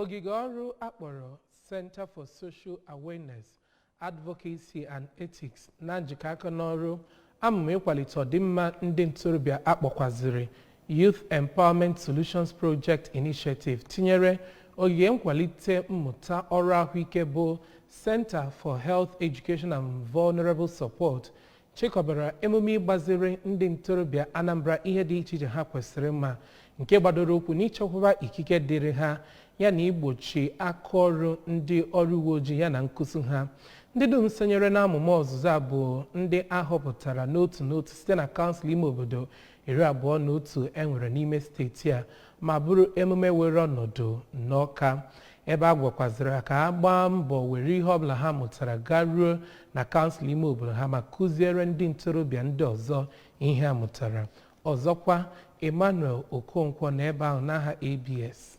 Ogige ọrụ akpọrọ Center for Social Awareness, Advocacy and Ethics na njikọ aka n'ọrụ amụma ịkwalite ọdịmma ndị ntorobịa akpọkwaziri Youth Empowerment Solutions Project Initiative, tinyere ogige nkwalite mmụta ọrụ ahụike bụ Center for Health Education and Vulnerable Support, chịkọbara emume ịgbaziri ndị ntorobịa Anambra ihe dị iche iche ha kwesịrị ịma, nke gbadoro ụkwụ n'ichekwaba ikike dịrị ha ya na igbochi akaọrụ ndị ọrụ uwe ojii ya na nkụzi ha. Ndị dum sonyere n'amụma ọzụzụ a bụ ndị a họpụtara n'otu n'otu site na kansụl ime obodo 21 e nwere n'ime steeti a, ma bụrụ emume were ọnọdụ n'Ọka, ebe a gwakwaziri ka ha gbaa mbọ were ihe ọbụla ha mụtara garuo na kansụl ime obodo ha ma kụziere ndị ntorobịa ndị ọzọ ihe a mụtara. Ọzọkwa, Emmanuel Okonkwo n'ebe ahụ n'aha ABS.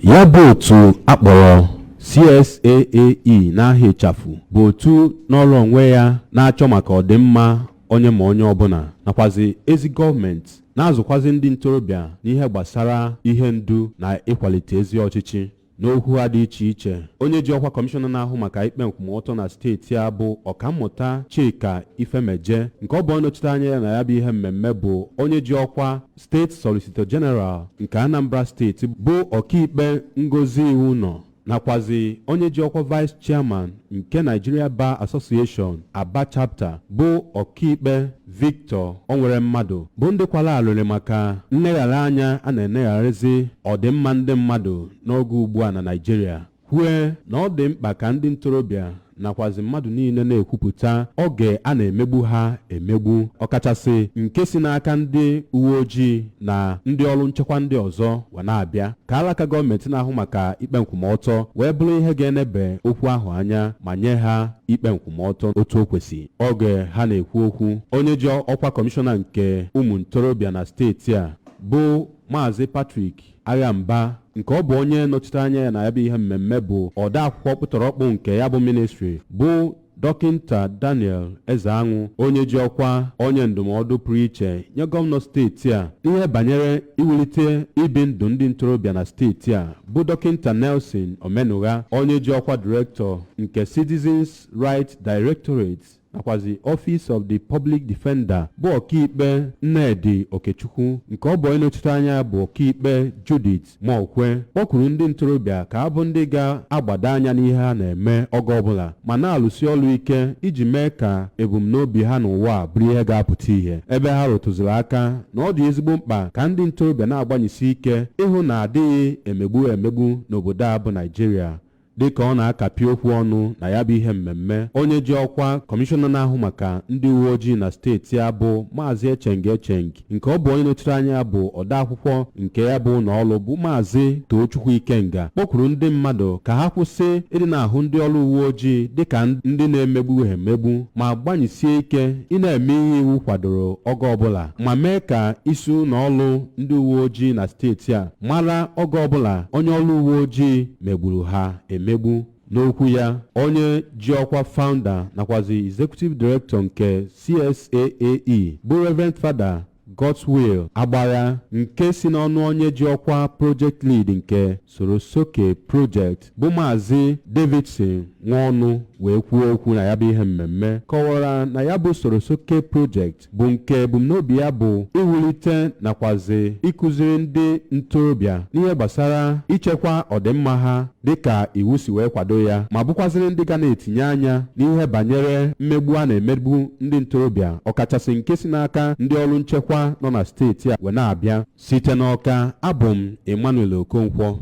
Ya bụ otu akpọrọ CSAAE n'aha ịchafụ bụ otu n'ọrụ onwe ya na-achọ maka ọdịmma onye ma onye ọbụla, nakwazi ezi gọọmenti, na-azụkwazi ndị ntorobịa n'ihe gbasara ihe ndu na ịkwalite ezi ọchịchị. N'okwu ha dị iche iche, onye ji ọkwa kọmishọna na-ahụ maka ikpe nkwụmọtọ na steeti a bụ Ọkammụta Chika Ifemeje, nke ọ bụ onye nọchite anya ya na ya bụ ihe mmemme bụ onye ji ọkwa State Solicitor General nke Anambra Steeti bụ Ọkaikpe Ngozi Iwu nọ, nakwazi onye ji ọkwa Vice Chairman nke Nigeria Bar Association Aba Chapter bụ Ọkaikpe Victor Onwere Mmadụ, bụ ndị kwara alụrị maka nleghara anya a na-enegharịzi ọdịmma ndị mmadụ n'oge ugbu a na Naịjirịa, kwue na ọ dị mkpa ka ndị ntorobịa nakwazi mmadụ niile na-ekwupụta oge a na-emegbu ha emegbu, ọkachasị nke si n'aka ndị uwe ojii na ndị ọrụ nchekwa ndị ọzọ wee na-abịa, ka alaka gọọmenti na-ahụ maka ikpe nkwụmọtọ wee bụrụ ihe ga-enebe okwu ahụ anya ma nye ha ikpe nkwụmọtọ otu o kwesị. Oge ha na-ekwu okwu, onye ji ọkwa kọmishọna nke ụmụ ntorobịa na steeti a bụ Maazị Patrick Aghamba, nke ọ bụ onye nọchite anya ya na ya bụ ihe mmemme bụ ode akwụkwọ kpụtọrọkpụ nke ya bụ ministri bụ Dọkịnta Daniel Ezeanwụ, onye ji ọkwa onye ndụmọdụ pụrụ iche nye gọvanọ steeti a n'ihe banyere iwulite ibi ndụ ndị ntorobịa na steeti a bụ Dọkịnta Nelson Omenugha, onye ji ọkwa direktọ nke Citizens Right Directorate nakwazi Office of the Public Defender bụ Ọkaikpe Nnedi Okechukwu, nke ọ bụ onye nọchite anya bụ Ọkaikpe Judith Mokwe, kpọkuru ndị ntorobịa ka abụ ndị ga-agbado anya n'ihe ha na-eme oge ọbụla ma na-alụsi ọrụ ike iji mee ka ebumnobi ha n'ụwa bụrụ ihe ga-apụta ihe, ebe ha rụtụziri aka na ọ dị ezigbo mkpa ka ndị ntorobịa na-agbanyesi ike ịhụ na adịghị emegbu emegbu n'obodo a bụ Naijiria. Dịka ọ na-akapị okwu ọnụ na ya bụ ihe mmemme, onye ji ọkwa kọmishọna na-ahụ maka ndị uwe ojii na steeti a bụ Maazị Echeng Echeng, nke ọ bụ onye nọchiri anya bụ odeakwụkwọ nke ya bụ ụlọ ọrụ bụ Maazị Tochukwu Ikenga, kpọkwuru ndị mmadụ ka ha kwụsị ịdị na-ahụ ndị ọrụ uwe ojii dịka ndị na-emegbu ha emegbu, ma gbanyisie ike ị na-eme ihe iwu kwadoro oge ọbụla, ma mee ka isi ụlọ ọrụ ndị uwe ojii na steeti a mara oge ọbụla onye ọrụ uwe ojii megburu ha emegbu. N'okwu ya, onye ji ọkwa founder nakwazi executive director nke CSAAE bụ Reverend Father Godswill Agbagha, nke si n'ọnụ onye ji ọkwa project lead nke Sorosoke Project bụ Maazị Davidson Nwaọnụ wee kwuo okwu na ya bụ ihe mmemme, kọwara na ya bụ Sorosoke Project bụ nke ebumnobi ya bụ iwulite nakwazi ịkụziri ndị ntorobịa n'ihe gbasara ichekwa ọdịmma ha dịka iwu si wee kwado ya, ma bụkwazịrị ndị ga na-etinye anya n'ihe banyere mmegbu a na-emegbu ndị ntorobịa, ọkachasị nke si n'aka ndị ọrụ nchekwa nọ na steeti a wee na-abịa. Site n'Ọka, abụ m Emmanuel Okonkwo.